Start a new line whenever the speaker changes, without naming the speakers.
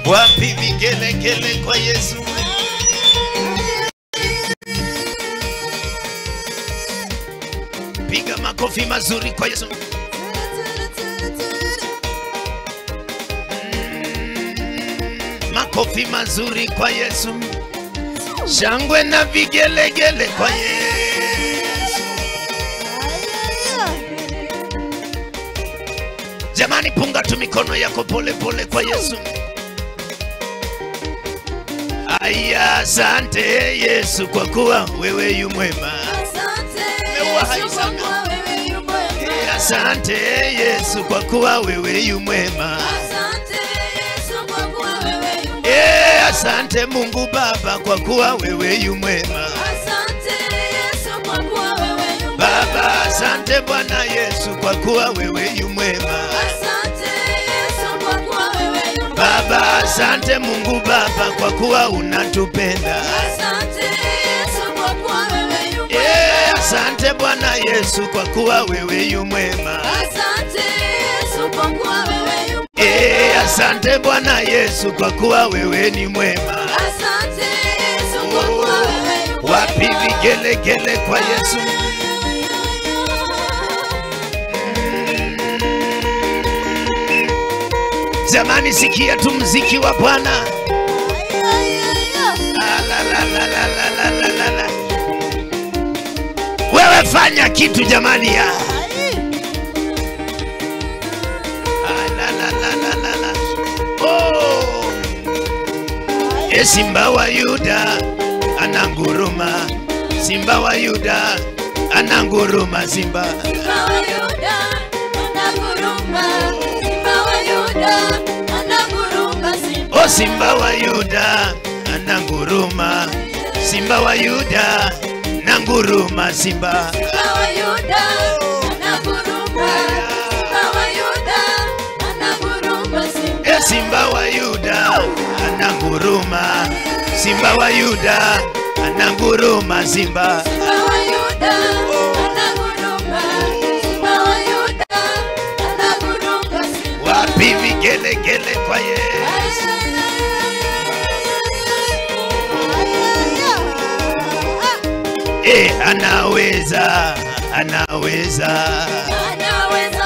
Wapi vigelegele kwa Yesu? Piga makofi mazuri kwa Yesu. Makofi mazuri kwa Yesu. Shangwe na vigelegele kwa Yesu. Jamani, punga tu mikono yako pole pole kwa Yesu. Aya, asante Yesu kwa kuwa wewe yu mwema. Asante Yesu kwa kuwa wewe yu mwema. Asante Mungu Baba kwa kuwa wewe yu mwema.
Asante Yesu kwa kuwa wewe yu mwema.
Baba, asante Bwana Yesu kwa kuwa wewe yu mwema.
Asante Yesu kwa kuwa wewe yu mwema.
Baba, asante Mungu Baba kwa kuwa unatupenda.
Asante Yesu kwa kuwa wewe yu mwema.
Asante Bwana Yesu kwa kuwa wewe yu mwema.
Asante Yesu kwa kuwa wewe yu mwema.
Asante Bwana Yesu kwa kuwa wewe ni mwema.
Asante Yesu kwa kuwa wewe yu mwema.
Wapi vigelegele kwa Yesu? Jamani, sikia tu muziki wa Bwana. La la la la la la la la. Wewe fanya kitu jamani ya. La la la la la la. Oh. Simba wa Yuda ananguruma. Simba wa Yuda ananguruma. Simba.
Simba wa Yuda ananguruma. Simba wa Yuda ananguruma. Simba.
Oh, Simba wa Yuda ananguruma. Simba wa Yuda nanguruma. Simba.
Simba wa Yuda ananguruma. Simba wa Yuda ananguruma. Simba.
Simba wa Yuda ananguruma. Simba wa Yuda ananguruma. Simba.
Simba wa Yuda ananguruma. Simba wa Yuda ananguruma. Simba.
Wapi vigelegele kwa Yesu? Anaweza, anaweza.
Anaweza.